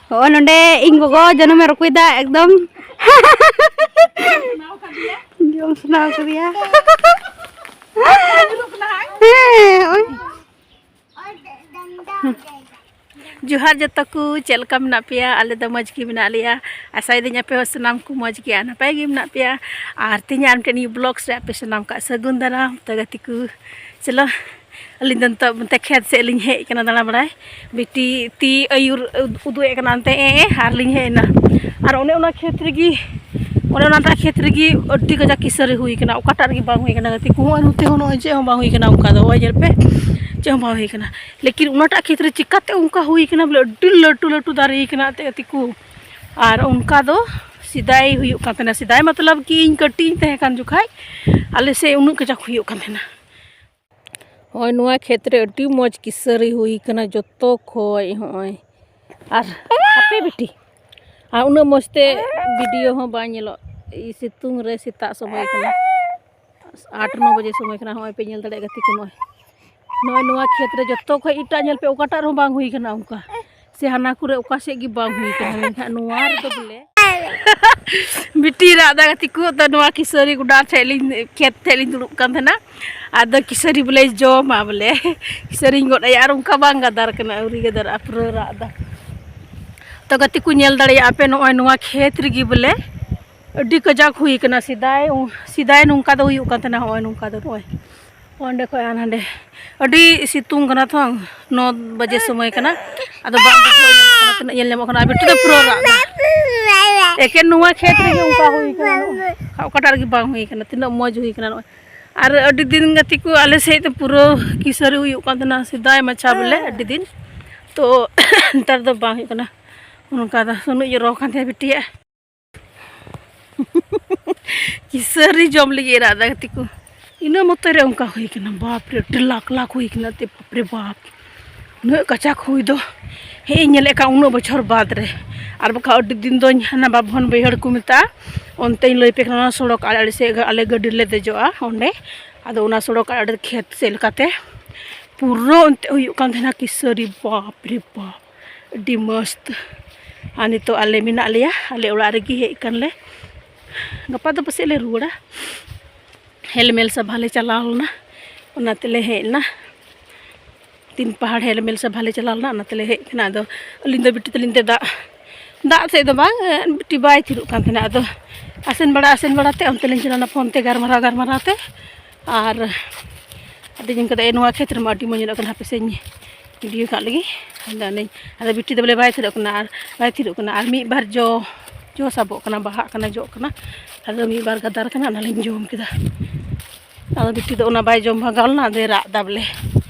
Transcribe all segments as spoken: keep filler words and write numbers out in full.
ᱦᱚᱸᱜᱼᱚᱭ ᱱᱚᱰᱮ ᱤᱧ ᱜᱚᱜᱚ ᱡᱟᱹᱱᱩᱢᱮ ᱨᱚᱠᱚᱭᱫᱟ ᱮᱠᱫᱚᱢ᱾ ᱡᱚᱢ ᱥᱟᱱᱟ ᱠᱟᱫᱮᱭᱟ᱾ ᱦᱮᱸ, ᱦᱚᱸᱜᱼᱚᱭ᱾ ᱡᱚᱦᱟᱨ ᱡᱚᱛᱚ ᱠᱚ, ᱪᱮᱫ ᱞᱮᱠᱟ ᱢᱮᱱᱟᱜ ᱯᱮᱭᱟ? ᱟᱞᱮ ᱫᱚ ᱢᱚᱡᱽ ᱜᱮ ᱢᱮᱱᱟᱜ ᱞᱮᱭᱟ᱾ ᱟᱥᱟᱭᱮᱫᱟᱹᱧ ᱟᱯᱮ ᱦᱚᱸ ᱥᱟᱱᱟᱢ ᱠᱚ ᱢᱚᱡᱽ ᱜᱮᱭᱟ, ᱱᱟᱯᱟᱭ ᱜᱮ ᱢᱮᱱᱟᱜ ᱯᱮᱭᱟ᱾ ᱟᱨ ᱛᱮᱦᱮᱧᱟᱜ ᱟᱨ ᱢᱤᱫᱴᱮᱱ new vlogs ᱨᱮ ᱟᱯᱮ ᱥᱟᱱᱟᱢ ᱠᱚ ᱥᱟᱹᱜᱩᱱ ᱫᱟᱨᱟᱢ᱾ ᱛᱚ ᱜᱟᱛᱮ ᱠᱚ, ᱪᱚᱞᱚ, ᱟᱹᱞᱤᱧ ᱫᱚ ᱱᱤᱛᱚᱜ ᱱᱚᱛᱮ ᱠᱷᱮᱛ ᱥᱮᱫ ᱞᱤᱧ ᱦᱮᱡ ᱠᱟᱱᱟ ᱫᱟᱬᱟ ᱵᱟᱲᱟᱭ᱾ ᱵᱤᱴᱤ ᱛᱤ ᱟᱹᱭᱩᱨ ᱩᱫᱩᱜ ᱮᱫ ᱠᱟᱱᱟ ᱚᱱᱛᱮ, ᱮ, ᱮ, ᱟᱨ ᱞᱤᱧ ᱦᱮᱡ ᱮᱱᱟ᱾ ᱟᱨ ᱚᱱᱮ ᱚᱱᱟ ᱠᱷᱮᱛ ᱨᱮᱜᱮ, ᱚᱱᱮ ᱚᱱᱟᱴᱟᱜ ᱠᱷᱮᱛ ᱨᱮᱜᱮ ᱟᱹᱰᱤ ᱠᱟᱡᱟᱠ ᱠᱤᱥᱟᱹᱨᱤ ᱦᱩᱭ ᱠᱟᱱᱟ, ᱚᱠᱟᱴᱟᱜ ᱨᱮᱜᱮ ᱵᱟᱝ ᱦᱩᱭ ᱠᱟᱱᱟ ᱜᱟᱛᱮ ᱠᱚ᱾ ᱦᱚᱸᱜᱼᱚᱭ ᱱᱚᱛᱮ ᱦᱚᱸ ᱱᱚᱜᱼᱚᱭ ᱪᱮᱫ ᱦᱚᱸ ᱵᱟᱝ ᱦᱩᱭ ᱠᱟᱱᱟ ᱚᱱᱠᱟ ᱫᱚ᱾ ᱦᱚᱸᱜᱼᱚᱭ ᱧᱮᱞ ᱯᱮ, ᱪᱮᱫ ᱦᱚᱸ ᱵᱟᱝ ᱦᱩᱭ ᱠᱟᱱᱟ᱾ ᱞᱮᱠᱤᱱ ᱚᱱᱟᱴᱟᱜ ᱠᱷᱮᱛ ᱨᱮ ᱪᱤᱠᱟᱛᱮ ᱚᱱᱠᱟ ᱦᱩᱭ ᱠᱟᱱᱟ ᱵᱚᱞᱮ, ᱟᱹᱰᱤ ᱞᱟᱹᱴᱩ ᱞᱟᱹᱴᱩ ᱫᱟᱨᱮ ᱠᱟᱱᱟ ᱮᱱᱛᱮᱫ ᱜᱟᱛᱮ ᱠᱚ᱾ ᱟᱨ ᱚᱱᱠᱟ ᱫᱚ ᱥᱮᱫᱟᱭ ᱦᱩᱭᱩᱜ ᱠᱟᱱ ᱛᱟᱦᱮᱱᱟ, ᱥᱮᱫᱟᱭ ᱢᱚᱛᱞᱚᱵ ᱠᱤ ᱤᱧ ᱠᱟᱹᱴᱤᱡ ᱤᱧ ᱛᱟᱦᱮᱸ ᱠᱟᱱ ᱡᱚᱠᱷᱟᱡ ᱟᱞᱮ ᱥᱮᱫ ᱩᱱᱟᱹᱜ ᱠᱟᱡᱟᱠ ᱦᱩᱭᱩᱜ ᱠᱟᱱ ᱛᱟᱦᱮᱱᱟ᱾ ᱦᱚᱸᱜᱼᱚᱭ ᱱᱚᱣᱟ ᱠᱷᱮᱛ ᱨᱮ ᱟᱹᱰᱤ ᱢᱚᱡᱽ ᱠᱤᱥᱟᱹᱨᱤ ᱦᱩᱭ ᱠᱟᱱᱟ ᱡᱚᱛᱚ ᱠᱷᱚᱡ᱾ ᱦᱚᱸᱜᱼᱚᱭ ᱟᱨ ᱦᱟᱯᱮ ᱵᱤᱴᱤ, ᱟᱨ ᱩᱱᱟᱹᱜ ᱢᱚᱡᱽ ᱛᱮ video ᱦᱚᱸ ᱵᱟᱝ ᱧᱮᱞᱚᱜ, ᱥᱤᱛᱩᱝ ᱨᱮ ᱥᱮᱛᱟᱜ ᱥᱚᱢᱚᱭ ᱠᱟᱱᱟ, ᱟᱴ ᱱᱚ ᱵᱟᱡᱮ ᱥᱚᱢᱚᱭ ᱠᱟᱱᱟ᱾ ᱦᱚᱸᱜᱼᱚᱭ ᱯᱮ ᱧᱮᱞ ᱫᱟᱲᱮᱭᱟᱜ ᱜᱟᱛᱮ ᱠᱚ, ᱱᱚᱜᱼᱚᱭ ᱱᱚᱜᱼᱚᱭ ᱱᱚᱣᱟ ᱠᱷᱮᱛ ᱨᱮ ᱡᱚᱛᱚ ᱠᱷᱚᱡ ᱮᱴᱟᱜ ᱧᱮᱞ ᱯᱮ, ᱚᱠᱟᱴᱟᱜ ᱨᱮᱦᱚᱸ ᱵᱟᱝ ᱦᱩᱭ ᱠᱟᱱᱟ ᱚᱱᱠᱟ, ᱥᱮ ᱦᱟᱱᱟ ᱠᱚᱨᱮ ᱚᱠᱟ ᱥᱮᱫ ᱜᱮ ᱵᱟᱝ ᱦᱩᱭ ᱠᱟᱱᱟ, ᱢᱮᱱᱠᱷᱟᱱ ᱱᱚᱣᱟ ᱨᱮᱫᱚ ᱵᱚᱞᱮ ᱵᱤᱴᱤ ᱨᱟᱜ ᱫᱟ ᱜᱟᱛᱮ ᱠᱚ᱾ ᱛᱚ ᱱᱚᱣᱟ ᱠᱤᱥᱟᱹᱨᱤ ᱜᱚᱰᱟ ᱴᱷᱮᱡ ᱞᱤᱧ, ᱠᱷᱮᱛ ᱴᱷᱮᱡ ᱞᱤᱧ ᱫᱩᱲᱩᱵ ᱠᱟᱱ ᱛᱟᱦᱮᱱᱟ᱾ ᱟᱫᱚ ᱠᱤᱥᱟᱹᱨᱤ ᱵᱚᱞᱮ ᱡᱚᱢᱟ ᱵᱚᱞᱮ᱾ ᱠᱤᱥᱟᱹᱨᱤᱧ ᱜᱚᱫ ᱟᱭᱟ, ᱟᱨ ᱚᱱᱠᱟ ᱵᱟᱝ ᱜᱟᱫᱟᱨ ᱠᱟᱱᱟ, ᱟᱹᱣᱨᱤ ᱜᱟᱫᱟᱨᱚᱜᱼᱟ, ᱯᱩᱨᱟᱹ ᱨᱟᱜ ᱫᱟ᱾ ᱛᱚ ᱜᱟᱛᱮ ᱠᱚ, ᱧᱮᱞ ᱫᱟᱲᱮᱭᱟᱜᱼᱟ ᱯᱮ, ᱱᱚᱜᱼᱚᱭ ᱱᱚᱣᱟ ᱠᱷᱮᱛ ᱨᱮᱜᱮ ᱵᱚᱞᱮ ᱟᱹᱰᱤ ᱠᱟᱡᱟᱠ ᱦᱩᱭ ᱠᱟᱱᱟ᱾ ᱥᱮᱫᱟᱭ, ᱥᱮᱫᱟᱭ ᱱᱚᱝᱠᱟ ᱫᱚ ᱦᱩᱭᱩᱜ ᱠᱟᱱ ᱛᱟᱦᱮᱱᱟ, ᱦᱚᱸᱜᱼᱚᱭ ᱱᱚᱝᱠᱟ ᱫᱚ ᱱᱚᱜᱼᱚᱭ ᱚᱸᱰᱮ ᱠᱷᱚᱡ ᱟᱨ ᱱᱟᱸᱰᱮ᱾ ᱟᱹᱰᱤ ᱥᱤᱛᱩᱝ ᱠᱟᱱᱟ ᱛᱚ, ᱱᱚ ᱵᱟᱡᱮ ᱥᱚᱢᱚᱭ ᱠᱟᱱᱟ᱾ ᱟᱫᱚ ᱵᱟᱝ ᱵᱩᱡᱷᱟᱹᱣ ᱧᱟᱢᱚᱜ ᱠᱟᱱᱟ ᱛᱤᱱᱟᱹᱜ ᱧᱮᱞ ᱧᱟᱢᱚᱜ ᱠᱟᱱᱟ᱾ ᱟᱨ ᱵᱤᱴᱩ ᱫᱚ ᱯᱩᱨᱟᱹ ᱨᱟᱜ ᱫᱟ᱾ ᱮᱠᱮᱱ ᱱᱚᱣᱟ ᱠᱷᱮᱛ ᱨᱮᱜᱮ ᱚᱱᱠᱟ ᱦᱩᱭ ᱠᱟᱱᱟ, ᱱᱚᱜᱼᱚᱭ ᱚᱠᱟᱴᱟᱜ ᱨᱮᱜᱮ ᱵᱟᱝ ᱦᱩᱭ ᱠᱟᱱᱟ, ᱛᱤᱱᱟᱹᱜ ᱢᱚᱡᱽ ᱦᱩᱭ ᱠᱟᱱᱟ ᱱᱚᱜᱼᱚᱭ᱾ ᱟᱨ ᱟᱹᱰᱤ ᱫᱤᱱ ᱜᱟᱛᱮ ᱠᱚ ᱟᱞᱮ ᱥᱮᱫ ᱫᱚ ᱯᱩᱨᱟᱹ ᱠᱤᱥᱟᱹᱨᱤ ᱦᱩᱭᱩᱜ ᱠᱟᱱ ᱛᱟᱦᱮᱱᱟ ᱥᱮᱫᱟᱭ ᱢᱟᱪᱷᱟ ᱵᱚᱞᱮ, ᱟᱹᱰᱤ ᱫᱤᱱ᱾ ᱛᱚ ᱱᱮᱛᱟᱨ ᱫᱚ ᱵᱟᱝ ᱦᱩᱭᱩᱜ ᱠᱟᱱᱟ᱾ ᱚᱱᱠᱟ ᱫᱚ ᱥᱩᱱᱩᱡ ᱡᱚᱨᱚ ᱠᱟᱱ ᱛᱟᱦᱮᱸᱫ ᱵᱤᱴᱤᱭᱟᱜ᱾ ᱠᱤᱥᱟᱹᱨᱤ ᱡᱚᱢ ᱞᱟᱹᱜᱤᱫ ᱮ ᱨᱟᱜ ᱮᱫᱟ ᱜᱟᱛᱮ ᱠᱚ᱾ ᱤᱱᱟᱹ ᱢᱚᱛᱚ ᱨᱮ ᱚᱱᱠᱟ ᱦᱩᱭ ᱠᱟᱱᱟ, ᱵᱟᱯ ᱨᱮ, ᱟᱹᱰᱤ ᱞᱟᱠ ᱞᱟᱠ ᱦᱩᱭ ᱠᱟᱱᱟ ᱮᱱᱛᱮ, ᱵᱟᱯ ᱨᱮ ᱵᱟᱯ᱾ ᱩᱱᱟᱹᱜ ᱠᱟᱪᱟᱠ ᱦᱩᱭ ᱫᱚ ᱦᱮᱸ ᱤᱧ ᱧᱮᱞᱮᱫ ᱠᱟᱱ ᱩᱱᱟᱹᱜ ᱵᱚᱪᱷᱚᱨ ᱵᱟᱫᱽ ᱨᱮ᱾ ᱟᱨ ᱵᱟᱠᱷᱟᱡ ᱟᱹᱰᱤ ᱫᱤᱱ ᱫᱚᱧ ᱦᱟᱱᱟ ᱵᱟᱵᱷᱚᱱ ᱵᱟᱹᱭᱦᱟᱹᱲ ᱠᱚ ᱢᱮᱛᱟᱜᱼᱟ, ᱚᱱᱛᱮᱧ ᱞᱟᱹᱭ ᱯᱮ ᱠᱟᱱᱟ, ᱚᱱᱟ ᱥᱚᱲᱚᱠ ᱟᱲᱮ ᱟᱲᱮ ᱥᱮᱫ ᱟᱞᱮ ᱜᱟᱹᱰᱤ ᱨᱮᱞᱮ ᱫᱮᱡᱚᱜᱼᱟ ᱚᱸᱰᱮ᱾ ᱟᱫᱚ ᱚᱱᱟ ᱥᱚᱲᱚᱠ ᱟᱲᱮ ᱟᱲᱮ ᱠᱷᱮᱛ ᱥᱮᱫ ᱞᱮᱠᱟᱛᱮ ᱯᱩᱨᱟᱹ ᱚᱱᱛᱮ ᱦᱩᱭᱩᱜ ᱠᱟᱱ ᱛᱟᱦᱮᱱᱟ ᱠᱤᱥᱟᱹᱨᱤ, ᱵᱟᱯ ᱨᱮ ᱵᱟᱯ᱾ ᱟᱹᱰᱤ ᱢᱚᱥᱛ᱾ ᱟᱨ ᱱᱤᱛᱚᱜ ᱟᱞᱮ ᱢᱮᱱᱟᱜ ᱞᱮᱭᱟ, ᱟᱞᱮ ᱚᱲᱟᱜ ᱨᱮᱜᱮ ᱦᱮᱡ ᱠᱟᱱ ᱞᱮ᱾ ᱜᱟᱯᱟ ᱫᱚ ᱯᱟᱥᱮᱡ ᱞᱮ ᱨᱩᱣᱟᱹᱲᱟ᱾ ᱦᱮᱞᱢᱮᱞ ᱥᱟᱵᱷᱟ ᱞᱮ ᱪᱟᱞᱟᱣ ᱞᱮᱱᱟ, ᱚᱱᱟ ᱛᱮᱞᱮ ᱦᱮᱡ ᱮᱱᱟ᱾ ᱛᱤᱱ ᱯᱟᱦᱟᱲ ᱦᱮᱞᱢᱮᱞ ᱥᱟᱵᱷᱟ ᱞᱮ ᱪᱟᱞᱟᱣ ᱞᱮᱱᱟ, ᱚᱱᱟ ᱛᱮᱞᱮ ᱦᱮᱡ ᱠᱟᱱᱟ᱾ ᱟᱫᱚ ᱟᱹᱞᱤᱧ ᱫᱚ ᱵᱤᱴᱤ ᱛᱟᱹᱞᱤᱧ ᱛᱮ ᱫᱟᱜ, ᱫᱟᱜ ᱥᱮᱫ ᱫᱚ ᱵᱟᱝ, ᱵᱤᱴᱤ ᱵᱟᱭ ᱛᱷᱤᱨᱚᱜ ᱠᱟᱱ ᱛᱟᱦᱮᱱᱟ᱾ ᱟᱫᱚ ᱟᱥᱮᱱ ᱵᱟᱲᱟ ᱟᱥᱮᱱ ᱵᱟᱲᱟ ᱛᱮ ᱚᱱᱛᱮ ᱞᱤᱧ ᱪᱟᱞᱟᱣ ᱮᱱᱟ ᱯᱷᱳᱱ ᱛᱮ ᱜᱟᱨᱢᱟᱨᱟᱣ ᱜᱟᱨᱢᱟᱨᱟᱣ ᱛᱮ᱾ ᱟᱨ ᱟᱫᱚᱧ ᱚᱱᱠᱟ ᱫᱚ, "ᱮ, ᱱᱚᱣᱟ ᱠᱷᱮᱛ ᱨᱮᱢᱟ ᱟᱹᱰᱤ ᱢᱚᱡᱽ ᱧᱮᱞᱚᱜ ᱠᱟᱱᱟ, ᱦᱟᱯᱮ ᱥᱮᱧ ᱵᱷᱤᱰᱤᱭᱳ ᱠᱟᱜ ᱞᱮᱜᱮ᱾" ᱟᱫᱚ ᱚᱱᱮᱧ, ᱟᱫᱚ ᱵᱤᱴᱤ ᱫᱚ ᱵᱚᱞᱮ ᱵᱟᱭ ᱛᱷᱤᱨᱚᱜ ᱠᱟᱱᱟ, ᱟᱨ ᱵᱟᱭ ᱛᱷᱤᱨᱚᱜ ᱠᱟᱱᱟ᱾ ᱟᱨ ᱢᱤᱫ ᱵᱟᱨ ᱡᱚ, ᱡᱚ ᱥᱟᱵᱚᱜ ᱠᱟᱱᱟ, ᱵᱟᱦᱟᱜ ᱠᱟᱱᱟ, ᱡᱚᱜ ᱠᱟᱱᱟ᱾ ᱟᱫᱚ ᱢᱤᱫ ᱵᱟᱨ ᱜᱟᱫᱟᱨ ᱠᱟᱱᱟ, ᱚᱱᱟᱞᱤᱧ ᱡᱚᱢ ᱠᱮᱫᱟ᱾ ᱟᱫᱚ ᱵᱤᱴᱤ ᱫᱚ ᱚᱱᱟ ᱵᱟᱭ ᱡᱚᱢ ᱵᱷᱟᱜᱟᱣ ᱞᱮᱱᱟ, ᱟᱫᱚᱭ ᱨᱟᱜ ᱮᱫᱟ ᱵᱚᱞᱮ᱾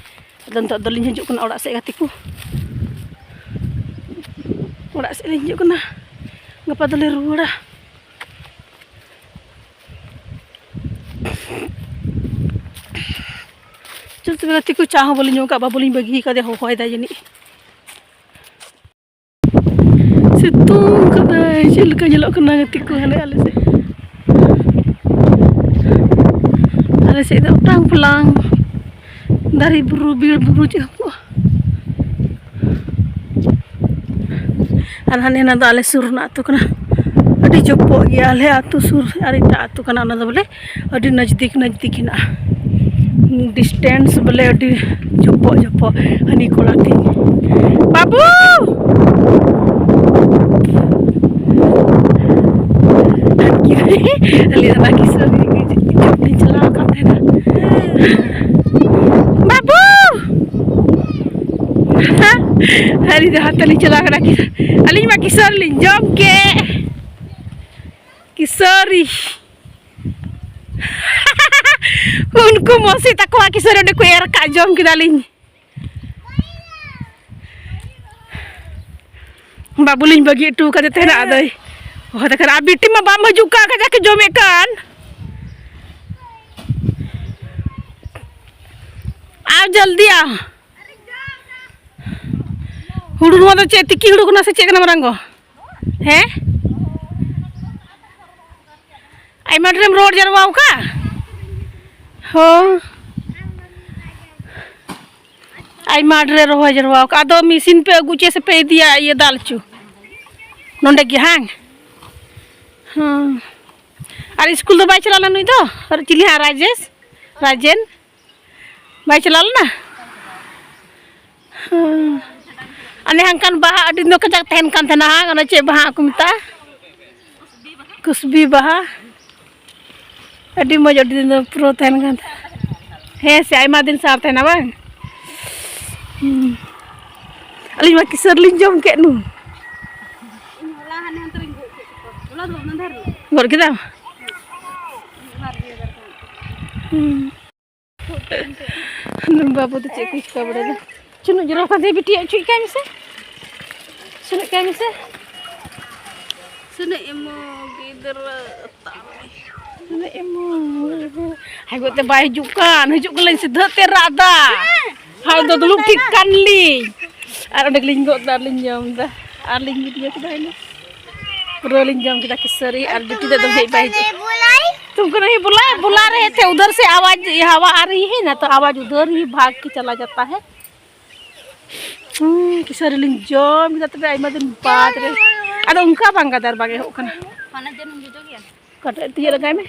ᱟᱫᱚ ᱱᱤᱛᱚᱜ ᱫᱚᱞᱤᱧ ᱦᱤᱡᱩᱜ ᱠᱟᱱᱟ ᱚᱲᱟᱜ ᱥᱮᱫ, ᱜᱟᱛᱮ ᱠᱚ, ᱚᱲᱟᱜ ᱥᱮᱫ ᱞᱤᱧ ᱦᱤᱡᱩᱜ ᱠᱟᱱᱟ᱾ ᱜᱟᱯᱟ ᱫᱚᱞᱮ ᱨᱩᱣᱟᱹᱲᱟ᱾ ᱪᱚᱞ ᱛᱚᱵᱮ ᱜᱟᱛᱮ ᱠᱚ, ᱪᱟ ᱦᱚᱸ ᱵᱟᱹᱞᱤᱧ ᱧᱩ ᱟᱠᱟᱫ, ᱵᱟᱹᱵᱩ ᱞᱤᱧ ᱵᱟᱹᱜᱤ ᱟᱠᱟᱫᱮᱭᱟ, ᱦᱚᱦᱚᱭ ᱫᱟᱭ ᱡᱟᱹᱱᱤᱡ᱾ ᱥᱤᱛᱩᱝ ᱠᱟᱫᱟᱭ, ᱪᱮᱫ ᱞᱮᱠᱟ ᱧᱮᱞᱚᱜ ᱠᱟᱱᱟ ᱜᱟᱛᱮ ᱠᱚ, ᱦᱟᱱᱮ ᱟᱞᱮ ᱥᱮᱫ, ᱟᱞᱮ ᱥᱮᱫ ᱫᱚ ᱚᱴᱟᱝ ᱯᱚᱞᱟᱝ ᱫᱟᱨᱮ ᱵᱩᱨᱩ, ᱵᱤᱨ ᱵᱩᱨᱩ, ᱪᱮᱫ ᱦᱚᱸ ᱵᱟᱹᱱᱩᱜᱼᱟ᱾ ᱟᱨ ᱦᱟᱱᱮ ᱦᱟᱱᱟ ᱫᱚ ᱟᱞᱮ ᱥᱩᱨ ᱨᱮᱱᱟᱜ ᱟᱹᱛᱩ ᱠᱟᱱᱟ, ᱟᱹᱰᱤ ᱡᱚᱯᱚᱜ ᱜᱮᱭᱟ ᱟᱞᱮ ᱟᱹᱛᱩ ᱥᱩᱨ ᱟᱨ ᱮᱴᱟᱜ ᱟᱹᱛᱩ ᱠᱟᱱᱟ, ᱚᱱᱟ ᱫᱚ ᱵᱚᱞᱮ ᱟᱹᱰᱤ ᱱᱟᱡᱽᱫᱤᱠ ᱱᱟᱡᱽᱫᱤᱠ ᱦᱮᱱᱟᱜᱼᱟ᱾ ᱰᱤᱥᱴᱮᱱᱥ ᱵᱚᱞᱮ ᱟᱹᱰᱤ ᱡᱚᱯᱚᱜ ᱡᱚᱯᱚᱜ᱾ ᱦᱟᱹᱱᱤ ᱠᱚᱲᱟ ᱛᱤᱧ, ᱵᱟᱹᱵᱩ! ᱟᱹᱞᱤᱧ ᱫᱚ ᱵᱟᱹᱜᱤ ᱥᱟᱹᱨᱤ ᱜᱮ ᱪᱟᱞᱟᱣ ᱟᱠᱟᱱ ᱛᱟᱦᱮᱱᱟ᱾ ᱵᱟᱹᱵᱩ! ᱟᱹᱞᱤᱧ ᱫᱚ ᱦᱟᱱᱛᱮ ᱞᱤᱧ ᱪᱟᱞᱟᱣ ᱠᱟᱱᱟ, ᱟᱹᱞᱤᱧ ᱢᱟ ᱠᱤᱥᱟᱹᱨ ᱞᱤᱧ ᱡᱚᱢ ᱠᱮᱫ᱾ ᱠᱤᱥᱟᱹᱨᱤ᱾ ᱩᱱᱠᱩ ᱢᱚᱥᱤ ᱛᱟᱠᱚᱣᱟᱜ ᱠᱤᱥᱟᱹᱨᱤ ᱚᱸᱰᱮ ᱠᱚ ᱮᱨ ᱠᱟᱜ, ᱡᱚᱢ ᱠᱮᱫᱟᱞᱤᱧ᱾ ᱵᱟᱹᱵᱩ ᱞᱤᱧ ᱵᱟᱹᱜᱤ ᱦᱚᱴᱚ ᱠᱟᱫᱮ ᱛᱟᱦᱮᱱᱟ, ᱟᱫᱚᱭ ᱦᱚᱦᱚ ᱫᱟᱠᱟᱱᱟ, "ᱟᱨ ᱵᱤᱴᱤ ᱢᱟ ᱵᱟᱢ ᱦᱤᱡᱩᱜ ᱠᱟᱱ, ᱠᱟᱡᱟᱠ ᱮ ᱡᱚᱢᱮᱫ ᱠᱟᱱ᱾ ᱟᱨ ᱡᱚᱞᱫᱤ ᱟ᱾ ᱦᱩᱲᱩ ᱱᱚᱣᱟ ᱫᱚ ᱪᱮᱫ ᱛᱤᱠᱤ ᱦᱩᱲᱩ ᱠᱟᱱᱟ ᱥᱮ ᱪᱮᱫ ᱠᱟᱱᱟ ᱢᱟᱨᱟᱝ ᱜᱚ?" ᱦᱮᱸ? ᱟᱭᱢᱟ ᱰᱷᱮᱨᱮᱢ ᱨᱚᱲ ᱡᱟᱨᱣᱟ ᱟᱠᱟᱫ? ᱦᱚᱸ᱾ ᱟᱭᱢᱟ ᱰᱷᱮᱨ ᱨᱚᱦᱚᱭ ᱡᱟᱨᱣᱟ ᱠᱟᱜᱼᱟ᱾ ᱟᱫᱚ ᱢᱮᱥᱤᱱ ᱯᱮ ᱟᱹᱜᱩ ᱪᱮ ᱥᱮᱯᱮ ᱤᱫᱤᱭᱟ ᱤᱭᱟᱹ ᱫᱟᱞ ᱦᱚᱪᱚ? ᱱᱚᱸᱰᱮ ᱜᱮ ᱦᱟᱝ? ᱦᱮᱸ᱾ ᱟᱨ ᱥᱠᱩᱞ ᱫᱚ ᱵᱟᱭ ᱪᱟᱞᱟᱣ ᱞᱮᱱᱟ ᱱᱩᱭ ᱫᱚ? ᱟᱨ ᱪᱤᱞᱤ ᱦᱟᱸᱜ ᱨᱟᱡᱮᱥ? ᱨᱟᱡᱮᱱ? ᱵᱟᱭ ᱪᱟᱞᱟᱣ ᱞᱮᱱᱟ? ᱦᱮᱸ᱾ ᱚᱱᱮ ᱦᱟᱝᱠᱟᱱ ᱵᱟᱦᱟ ᱟᱹᱰᱤ ᱫᱤᱱ ᱫᱚ ᱠᱟᱡᱟᱠ ᱛᱟᱦᱮᱱ ᱠᱟᱱ ᱛᱟᱦᱮᱱᱟ ᱦᱟᱝ? ᱚᱱᱟ ᱪᱮᱫ ᱵᱟᱦᱟ ᱠᱚ ᱢᱮᱛᱟᱜᱼᱟ? ᱠᱩᱥᱵᱤ ᱵᱟᱦᱟ᱾ ᱟᱹᱰᱤ ᱢᱚᱡᱽ, ᱟᱹᱰᱤ ᱫᱤᱱ ᱫᱚ ᱯᱩᱨᱟᱹ ᱛᱟᱦᱮᱱ ᱠᱟᱱ ᱛᱟᱦᱮᱱᱟ᱾ ᱦᱮᱸ ᱥᱮ, ᱟᱭᱢᱟ ᱫᱤᱱ ᱥᱟᱨ ᱛᱟᱦᱮᱱᱟ ᱵᱟᱝ? ᱦᱩᱸ᱾ ᱟᱹᱞᱤᱧ ᱢᱟ ᱠᱤᱥᱟᱹᱨ ᱞᱤᱧ ᱡᱚᱢ ᱠᱮᱫ ᱱᱩ᱾ ᱜᱚᱫ ᱠᱮᱫᱟᱢ? ᱦᱩᱸ᱾ ᱵᱟᱹᱵᱩ ᱫᱚ ᱪᱮᱫ ᱠᱚᱭ ᱪᱤᱠᱟᱹ ᱵᱟᱲᱟᱭᱮᱫᱟ? ᱪᱩᱱᱩᱡ ᱡᱚᱨᱚ ᱠᱟᱱ ᱛᱟᱭᱟ, ᱵᱤᱴᱤ ᱚᱪᱚᱜ ᱠᱟᱭ ᱢᱮᱥᱮ᱾ ᱪᱩᱱᱩᱡ ᱠᱟᱭ ᱢᱮᱥᱮ᱾ ᱥᱩᱱᱩᱡ ᱮᱢᱚ ᱜᱤᱫᱽᱨᱟᱹ ᱛᱟᱞᱮ᱾ ᱥᱩᱱᱩᱡ ᱮᱢᱚ᱾ ᱦᱟᱭ ᱜᱚ ᱛᱮ ᱵᱟᱭ ᱦᱤᱡᱩᱜ ᱠᱟᱱ, ᱦᱤᱡᱩᱜ ᱠᱟᱱ ᱞᱟᱹᱭ ᱥᱤᱫᱷᱟᱹ ᱛᱮ ᱨᱟᱜ ᱫᱟ᱾ ᱦᱟᱭ ᱫᱚ ᱫᱩᱲᱩᱵ ᱴᱷᱤᱠ ᱠᱟᱱ ᱞᱤᱧ᱾ ᱟᱨ ᱚᱸᱰᱮ ᱜᱮᱞᱤᱧ ᱜᱚᱫ ᱫᱟ ᱟᱨ ᱞᱤᱧ ᱡᱚᱢ ᱫᱟ᱾ ᱟᱨ ᱞᱤᱧ ᱜᱤᱰᱤᱭᱟ ᱠᱮᱫᱟ ᱦᱟᱭ ᱫᱚ᱾ ᱯᱩᱨᱟᱹ ᱞᱤᱧ ᱡᱚᱢ ᱠᱮᱫᱟ ᱠᱤᱥᱟᱹᱨᱤ ᱟᱨ ᱵᱤᱴᱤ ᱫᱚ ᱮᱠᱫᱚᱢ ᱦᱮᱡ ᱵᱟᱭ ᱦᱤᱡᱩᱜ᱾ तुमको नहीं बुलाए, बुला रहे थे, उधर से आवाज, ये हवा आ रही है ना, तो आवाज उधर ही भाग के चला जाता है। ᱦᱩᱸ, ᱠᱤᱥᱟᱹᱨᱤ ᱞᱤᱧ ᱡᱚᱢ ᱠᱮᱫᱟ ᱛᱚᱵᱮ ᱟᱭᱢᱟ ᱫᱤᱱ ᱵᱟᱫᱽ ᱨᱮ᱾ ᱟᱫᱚ ᱚᱱᱠᱟ ᱵᱟᱝ ᱜᱟᱫᱟᱨ ᱵᱟᱝ ᱮᱦᱚᱵ ᱠᱟᱱᱟ᱾ ᱚᱠᱟᱴᱟᱜ ᱛᱤᱭᱳᱜ ᱞᱟᱜᱟᱭ ᱢᱮ᱾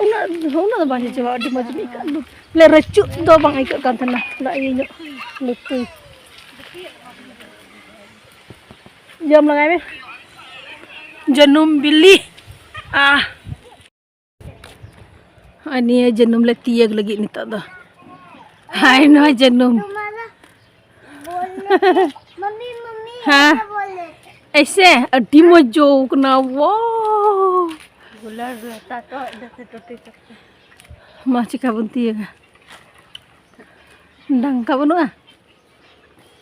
ᱩᱱᱟᱹᱜ, ᱩᱱᱟᱹᱜ ᱫᱚ ᱵᱟᱝ ᱦᱤᱡᱩᱜᱼᱟ, ᱟᱹᱰᱤ ᱢᱚᱡᱽ ᱜᱮ ᱟᱹᱭᱠᱟᱹᱜᱼᱟ᱾ ᱵᱚᱞᱮ ᱨᱟᱹᱪᱩᱜ ᱫᱚ ᱵᱟᱝ ᱟᱹᱭᱠᱟᱹᱜ ᱠᱟᱱ ᱛᱟᱦᱮᱱᱟ, ᱛᱷᱚᱲᱟ ᱤᱭᱟᱹ ᱧᱚᱜ ᱞᱩᱛᱩ᱾ ᱡᱚᱢ ᱞᱟᱜᱟᱭ ᱢᱮ᱾ ᱡᱟᱹᱱᱩᱢ ᱵᱤᱞᱤ᱾ ᱟᱦ᱾ ᱦᱚᱸᱜᱼᱚᱭ ᱱᱤᱭᱟᱹ ᱡᱟᱹᱱᱩᱢ ᱞᱮ ᱛᱤᱭᱟᱹᱜ ᱞᱟᱹᱜᱤᱫ ᱱᱤᱛᱚᱜ ᱫᱚ᱾ ᱦᱟᱭ, ᱱᱚᱣᱟ ᱡᱟᱹᱱᱩᱢ᱾ तुम्हारा बोलने के, मम्मी, मम्मी, हाँ। ऐसे बोल रहे थे। ऐसे? ᱟᱹᱰᱤ ᱢᱚᱡᱽ ᱡᱚ ᱠᱟᱱᱟ, wow! गुलाब रहता तो जैसे टूटी सकते। ᱢᱟ ᱪᱤᱠᱟ ᱵᱚᱱ ᱛᱤᱭᱟᱹᱜᱟ? ᱰᱟᱝᱠᱟ ᱵᱟᱹᱱᱩᱜᱼᱟ?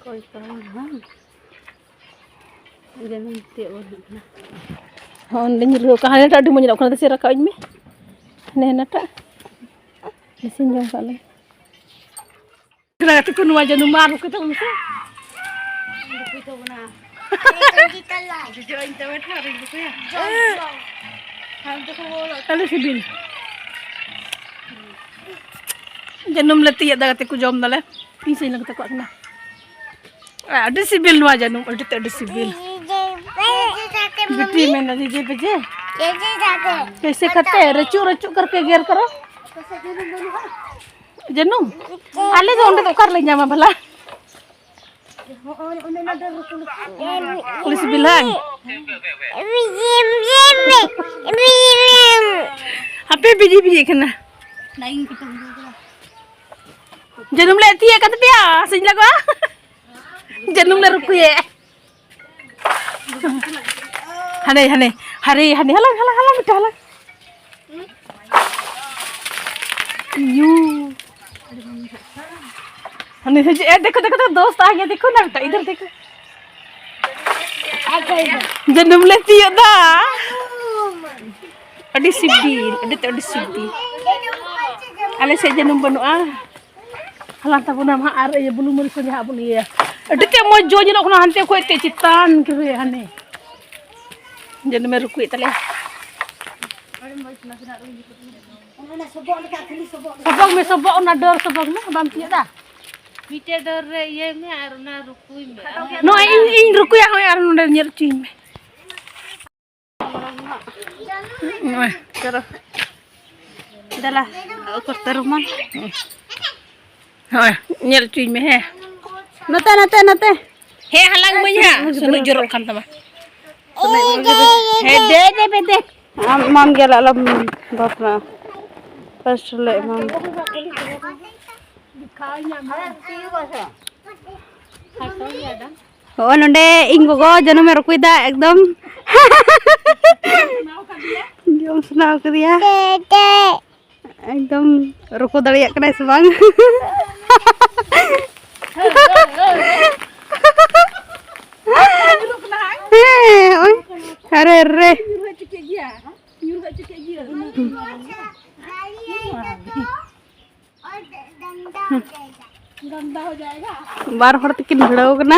ᱚᱠᱚᱭ ᱠᱚ ᱵᱟᱝ? ᱡᱟᱹᱱᱩᱢ ᱛᱤᱭᱳᱜ ᱵᱟᱝ ᱦᱩᱭᱩᱜ ᱠᱟᱱᱟ᱾ ᱦᱚᱸ, ᱚᱸᱰᱮ ᱧᱩᱨᱦᱩ ᱟᱠᱟᱱ᱾ ᱦᱟᱱᱮᱴᱟᱜ ᱟᱹᱰᱤ ᱢᱚᱡᱽ ᱧᱮᱞᱚᱜ ᱠᱟᱱᱟ᱾ ᱫᱮᱥᱮ ᱨᱟᱠᱟᱵ ᱟᱹᱧ ᱢᱮ᱾ ᱦᱟᱱᱮ ᱦᱟᱱᱟᱴᱟᱜ᱾ ᱫᱮᱥᱮᱧ ᱡᱚᱢ ᱠᱟᱜ ᱞᱮ᱾ ᱜᱟᱛᱮ ᱠᱚ, ᱱᱚᱣᱟ ᱡᱟᱹᱱᱩᱢ ᱢᱟ ᱟᱨ ᱨᱩᱠᱩᱭ ᱛᱟᱵᱚᱱ ᱢᱮᱥᱮ᱾ ᱨᱩᱠᱩᱭ ᱛᱟᱵᱚᱱᱟ᱾ ᱡᱚᱡᱚ ᱤᱧ ᱛᱚᱵᱮ ᱴᱷᱟᱨᱤᱧ ᱨᱩᱠᱩᱭᱟ᱾ ᱡᱚᱢ, ᱡᱚᱢ᱾ ᱟᱢ ᱫᱚᱠᱚ ᱵᱚᱞᱚ᱾ ᱟᱹᱰᱤ ᱥᱤᱵᱤᱞ᱾ ᱡᱟᱹᱱᱩᱢ ᱞᱮ ᱛᱤᱭᱳᱜ ᱫᱟ, ᱜᱟᱛᱮ ᱠᱚ ᱡᱚᱢ ᱫᱟᱞᱮ᱾ ᱤᱧ ᱥᱮᱧ ᱞᱟᱹᱜᱤᱫ ᱛᱟᱠᱚᱣᱟᱜ ᱠᱟᱱᱟ᱾ ᱟᱹᱰᱤ ᱥᱤᱵᱤᱞ ᱱᱚᱣᱟ ᱡᱟᱹᱱᱩᱢ, ᱟᱹᱰᱤ ᱛᱮᱫ ᱟᱹᱰᱤ ᱥᱤᱵᱤᱞ᱾ ᱵᱤᱴᱤ ᱢᱮᱱᱫᱟ, "ᱡᱮᱡᱮ ᱵᱮᱡᱮ, ᱠᱮᱥᱮ ᱠᱷᱟᱛᱮ ᱨᱟᱹᱪᱩᱜ ᱨᱟᱹᱪᱩᱜ ᱠᱟᱨᱠᱮ ᱜᱮᱨ ᱠᱟᱨᱚ ᱡᱟᱹᱱᱩᱢ?" ᱟᱞᱮ ᱫᱚ ᱚᱸᱰᱮ ᱫᱚ ᱚᱠᱟ ᱨᱮᱞᱮ ᱧᱟᱢᱟ ᱵᱷᱟᱞᱟ? ᱠᱩᱞᱤ ᱥᱤᱵᱤᱞ ᱦᱟᱝ? ᱦᱟᱯᱮ ᱵᱤᱡᱤ ᱵᱤᱡᱤ ᱠᱟᱱᱟ᱾ ᱡᱟᱹᱱᱩᱢ ᱞᱮ ᱛᱤᱭᱳᱜ ᱠᱟᱫ ᱯᱮᱭᱟ, ᱥᱮᱧ ᱞᱟᱜᱟᱜᱼᱟ᱾ ᱡᱟᱹᱱᱩᱢ ᱞᱮ ᱨᱩᱠᱩᱭᱮᱫ᱾ ᱦᱟᱱᱮ, ᱦᱟᱱᱮ, ᱦᱟᱨᱮ, ᱦᱟᱱᱮ, ᱦᱟᱞᱟᱝ, ᱦᱟᱞᱟᱝ, ᱦᱟᱞᱟᱝ, ᱢᱤᱫᱴᱟᱝ ᱦᱟᱞᱟᱝ᱾ ᱤᱭᱩ᱾ ᱦᱟᱱᱮ ᱦᱤᱡᱩᱜ, ᱮ, ᱫᱮᱠᱷᱳ, ᱫᱮᱠᱷᱳ, ᱫᱮᱠᱷᱳ, ᱫᱳᱥᱛ ᱟ ᱜᱮᱭᱟ, ᱫᱮᱠᱷᱳ ᱱᱟ ᱵᱮᱴᱟ, ᱤᱫᱷᱟᱨ ᱫᱮᱠᱷᱳ᱾ ᱡᱟᱹᱱᱩᱢ ᱞᱮ ᱛᱤᱭᱳᱜ ᱫᱟ᱾ ᱟᱹᱰᱤ ᱥᱤᱵᱤᱞ, ᱟᱹᱰᱤ ᱛᱮ ᱟᱹᱰᱤ ᱥᱤᱵᱤᱞ᱾ ᱟᱞᱮ ᱥᱮᱫ ᱡᱟᱹᱱᱩᱢ ᱵᱟᱹᱱᱩᱜᱼᱟ᱾ ᱦᱟᱞᱟᱝ ᱛᱟᱵᱚᱱᱟᱢ ᱦᱟᱸᱜ ᱟᱨ ᱤᱭᱟᱹ ᱵᱩᱞᱩᱝ ᱢᱟᱹᱨᱤᱪ ᱠᱚ ᱡᱟᱦᱟᱸ ᱵᱚᱱ ᱤᱭᱟᱹᱭᱟ᱾ ᱟᱹᱰᱤ ᱛᱮ ᱢᱚᱡᱽ ᱡᱚ ᱧᱮᱞᱚᱜ ᱠᱟᱱᱟ ᱦᱟᱱᱛᱮ ᱠᱷᱚᱡ ᱛᱮ ᱪᱮᱛᱟᱱ ᱨᱮ ᱦᱟᱱᱮ᱾ ᱡᱟᱹᱱᱩᱢᱮ ᱨᱩᱠᱩᱭᱮᱫ ᱛᱟᱞᱮᱭᱟ᱾ ᱥᱚᱵᱚᱜ ᱢᱮ, ᱥᱚᱵᱚᱜ, ᱚᱱᱟ ᱰᱟᱹᱨ ᱥᱚᱵᱚᱜ ᱢᱮ, ᱵᱟᱢ ᱛᱤᱭᱳᱜ ᱫᱟ? ᱢᱤᱫᱴᱮᱡ ᱰᱟᱹᱨ ᱨᱮ ᱤᱭᱟᱹᱭ ᱢᱮ ᱟᱨ ᱚᱱᱟ ᱨᱩᱠᱩᱭ ᱢᱮ᱾ ᱱᱚᱜᱼᱚᱭ ᱤᱧ, ᱤᱧ ᱨᱩᱠᱩᱭᱟ, ᱦᱳᱭ, ᱟᱨ ᱱᱚᱰᱮ ᱧᱮᱞ ᱦᱚᱪᱚᱧ ᱢᱮ᱾ ᱱᱚᱜᱼᱚᱭ᱾ ᱪᱚᱞᱚ᱾ ᱫᱮᱞᱟ, ᱠᱚᱨᱛᱟᱞ ᱨᱩᱢᱟᱞ᱾ ᱦᱳᱭ, ᱧᱮᱞ ᱦᱚᱪᱚᱧ ᱢᱮ, ᱦᱮᱸ᱾ ᱱᱚᱛᱮ, ᱱᱚᱛᱮ, ᱱᱚᱛᱮ᱾ ᱦᱮᱸ, ᱦᱟᱞᱟᱝ ᱟᱹᱢᱟᱹᱧ ᱦᱟᱸᱜ᱾ ᱥᱩᱱᱩᱡ ᱡᱚᱨᱚᱜ ᱠᱟᱱ ᱛᱟᱢᱟ᱾ ᱦᱮᱸ, ᱫᱮ, ᱫᱮ, ᱫᱮ, ᱫᱮ᱾ ᱟᱢ ᱮᱢᱟᱢ ᱜᱮᱭᱟᱞᱮ, ᱟᱞᱚᱢ ᱵᱷᱟᱵᱽᱱᱟᱜᱼᱟ᱾ ᱯᱷᱟᱥᱴ ᱞᱮ ᱮᱢᱟᱢ᱾ ᱦᱚᱸᱜᱼᱚᱭ ᱱᱚᱰᱮ ᱤᱧ ᱜᱚᱜᱚ ᱡᱟᱹᱱᱩᱢᱮ ᱨᱩᱠᱩᱭᱫᱟ, ᱮᱠᱫᱚᱢ ᱡᱚᱢ ᱥᱟᱱᱟᱣ ᱠᱟᱫᱮᱭᱟ᱾ ᱮᱠᱫᱚᱢ ᱨᱩᱠᱩ ᱫᱟᱲᱮᱭᱟᱜ ᱠᱟᱱᱟᱭ ᱥᱮ ᱵᱟᱝ? ᱦᱮᱸ, ᱦᱚᱸᱜᱼᱚᱭ᱾ ᱟᱨᱮ ᱨᱮ᱾ ᱵᱟᱨ ᱦᱚᱲ ᱛᱮᱠᱤᱱ ᱵᱷᱤᱲᱟᱹᱣ ᱠᱟᱱᱟ᱾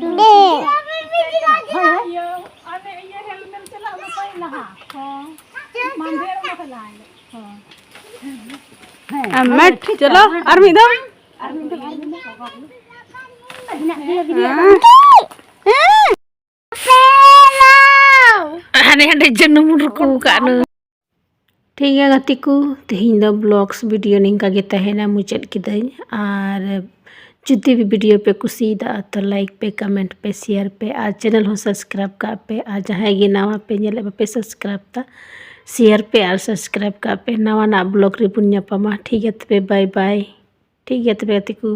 ᱦᱳᱭ, ᱦᱳᱭ᱾ ᱤᱭᱟᱹ, ᱚᱱᱮ ᱤᱭᱟᱹ ᱦᱮᱞᱢᱮᱞ ᱪᱟᱞᱟᱜ ᱚᱱᱟ ᱯᱟᱹᱭ ᱞᱟᱦᱟ᱾ ᱦᱚᱸ᱾ ᱢᱟᱱᱫᱷᱮᱨ ᱚᱱᱟ ᱠᱷᱚᱱ ᱞᱟᱦᱟ ᱧᱚᱜ᱾ ᱦᱚᱸ᱾ ᱦᱮᱸ, ᱟᱨ ᱢᱮᱴ, ᱴᱷᱤᱠ ᱪᱚᱞᱚ, ᱜᱮᱭᱟ᱾ ᱟᱨ ᱢᱤᱫ ᱫᱷᱟᱣ᱾ ᱟᱨ ᱢᱤᱫ ᱫᱷᱟᱣ, ᱟᱨ ᱢᱤᱫ ᱫᱷᱟᱣ᱾ ᱦᱮᱸ᱾ ᱦᱟᱸᱰᱮ ᱦᱟᱸᱰᱮ ᱡᱟᱹᱱᱩᱢ ᱩᱰᱩᱠ ᱟᱠᱟᱫ ᱱᱩᱭ᱾ ᱴᱷᱤᱠ ᱜᱮᱭᱟ ᱜᱟᱛᱮ ᱠᱚ, ᱛᱮᱦᱮᱧ ᱫᱚ vlogs video ᱱᱤᱝᱠᱟ ᱜᱮ ᱛᱟᱦᱮᱱᱟ, ᱢᱩᱪᱟᱹᱫ ᱠᱤᱫᱟᱹᱧ᱾ ᱟᱨ ᱡᱩᱫᱤ video ᱯᱮ ᱠᱩᱥᱤᱭᱟᱫᱟ ᱛᱚ like ᱯᱮ, comment ᱯᱮ, share ᱯᱮ ᱟᱨ channel ᱦᱚᱸ subscribe ᱠᱟᱜ ᱯᱮ᱾ ᱟᱨ ᱡᱟᱦᱟᱸᱭ ᱜᱮ ᱱᱟᱣᱟ ᱯᱮ ᱧᱮᱞᱮᱫ ᱵᱟᱯᱮ subscribe ᱫᱟ, share ᱯᱮ ᱟᱨ subscribe ᱠᱟᱜ ᱯᱮ᱾ ᱱᱟᱣᱟᱱᱟᱜ vlog ᱨᱮᱵᱚᱱ ᱧᱟᱯᱟᱢᱟ᱾ ᱴᱷᱤᱠ ᱜᱮᱭᱟ ᱛᱚᱵᱮ, bye bye᱾ ᱴᱷᱤᱠ ᱜᱮᱭᱟ ᱛᱚᱵᱮ ᱜᱟᱛᱮ ᱠᱚ᱾